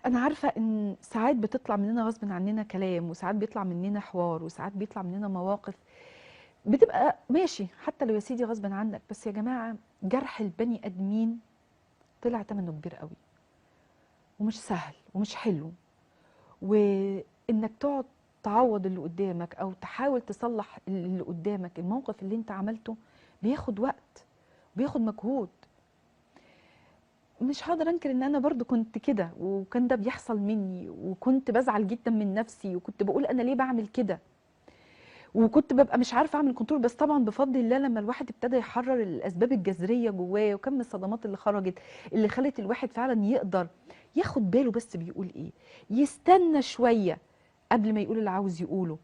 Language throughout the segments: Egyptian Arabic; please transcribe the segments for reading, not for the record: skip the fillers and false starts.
انا عارفه ان ساعات بتطلع مننا غصب عننا كلام، وساعات بيطلع مننا حوار، وساعات بيطلع مننا مواقف بتبقى ماشي حتى لو يا سيدي غصب عنك، بس يا جماعة جرح البني ادمين طلع ثمنه كبير قوي، ومش سهل ومش حلو. وانك تقعد تعوض اللي قدامك او تحاول تصلح اللي قدامك الموقف اللي انت عملته بياخد وقت، بياخد مجهود. مش هقدر انكر ان انا برضو كنت كده، وكان ده بيحصل مني، وكنت بزعل جدا من نفسي، وكنت بقول انا ليه بعمل كده، وكنت ببقى مش عارفه اعمل control. بس طبعا بفضل الله لما الواحد ابتدى يحرر الاسباب الجذرية جواه، وكم الصدمات اللي خرجت اللي خلت الواحد فعلا يقدر ياخد باله بس بيقول ايه، يستنى شوية قبل ما يقول اللي عاوز يقوله.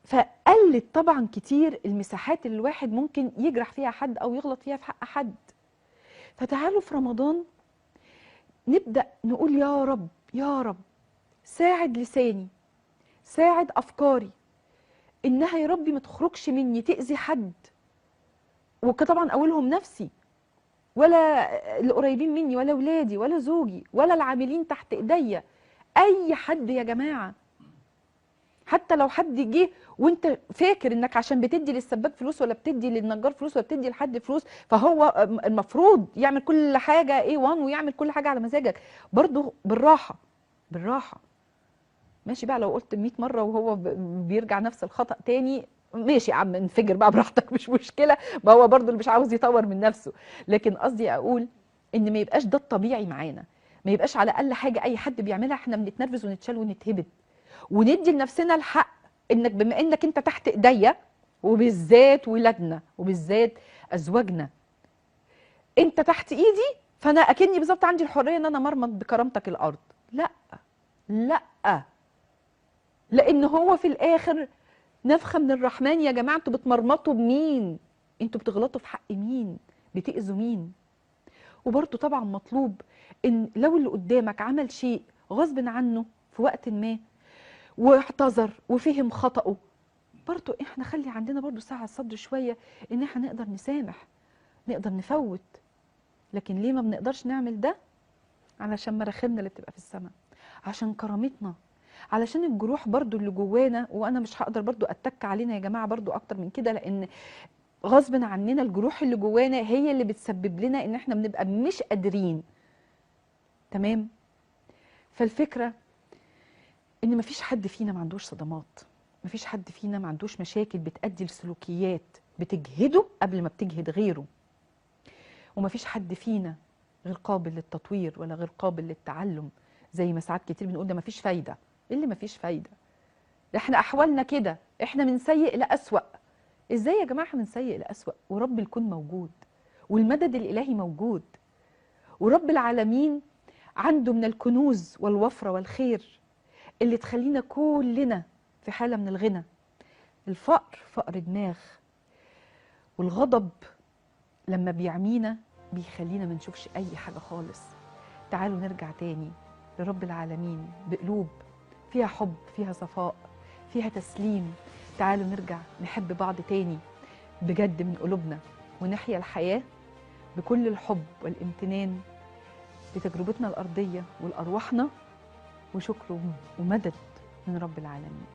فقلت طبعا كتير المساحات اللي الواحد ممكن يجرح فيها حد او يغلط فيها في حق حد. فتعالوا في رمضان نبدأ نقول يا رب يا رب ساعد لساني، ساعد أفكاري، إنها يا ربي ما تخرجش مني تأذي حد، وطبعا أولهم نفسي، ولا القريبين مني، ولا ولادي، ولا زوجي، ولا العاملين تحت إيديا، أي حد يا جماعة. حتى لو حد جه وانت فاكر انك عشان بتدي للسباك فلوس، ولا بتدي للنجار فلوس، ولا بتدي لحد فلوس، فهو المفروض يعمل كل حاجة A1 ويعمل كل حاجة على مزاجك، برضه بالراحة بالراحة. ماشي بقى، لو قلت 100 مرة وهو بيرجع نفس الخطأ تاني، ماشي يا عم انفجر بقى براحتك، مش مشكلة، ما هو برضه اللي مش عاوز يطور من نفسه. لكن قصدي اقول ان ما يبقاش ده الطبيعي معانا، ما يبقاش على اقل حاجة اي حد بيعملها احنا بنتنرفز ونتشال ونتهبد، وندي لنفسنا الحق انك بما انك انت تحت ايديا، وبالذات ولادنا وبالذات ازواجنا، انت تحت ايدي، فانا اكني بالظبط عندي الحرية ان انا مرمط بكرامتك الارض. لا لا، لان هو في الاخر نفخه من الرحمن يا جماعة. انتوا بتمرمطوا بمين؟ انتوا بتغلطوا في حق مين؟ بتأذوا مين؟ وبرده طبعا مطلوب ان لو اللي قدامك عمل شيء غصب عنه في وقت ما واعتذر وفهم خطأه، برضو احنا خلي عندنا برضو سعة صدر شوية ان احنا نقدر نسامح، نقدر نفوت. لكن ليه ما بنقدرش نعمل ده؟ علشان مراخيرنا اللي بتبقى في السماء، عشان كرامتنا، علشان الجروح برضو اللي جوانا. وانا مش هقدر برضو اتك علينا يا جماعة برضو اكتر من كده، لان غصب عننا الجروح اللي جوانا هي اللي بتسبب لنا ان احنا بنبقى مش قادرين. تمام؟ فالفكرة ان مفيش حد فينا ما عندوش صدمات، مفيش حد فينا ما عندوش مشاكل بتأدي لسلوكيات بتجهده قبل ما بتجهد غيره، ومفيش حد فينا غير قابل للتطوير ولا غير قابل للتعلم. زي ما ساعات كتير بنقول ده مفيش فايدة. ايه اللي مفيش فايدة؟ احنا احوالنا كده، احنا من سيء لأسوأ. ازاي يا جماعة من سيء لأسوأ ورب الكون موجود، والمدد الإلهي موجود، ورب العالمين عنده من الكنوز والوفرة والخير اللي تخلينا كلنا في حالة من الغنى. الفقر فقر دماغ، والغضب لما بيعمينا بيخلينا ما نشوفش أي حاجة خالص. تعالوا نرجع تاني لرب العالمين بقلوب فيها حب، فيها صفاء، فيها تسليم. تعالوا نرجع نحب بعض تاني بجد من قلوبنا، ونحيا الحياة بكل الحب والامتنان لتجربتنا الأرضية ولأرواحنا، وشكر ومدد من رب العالمين.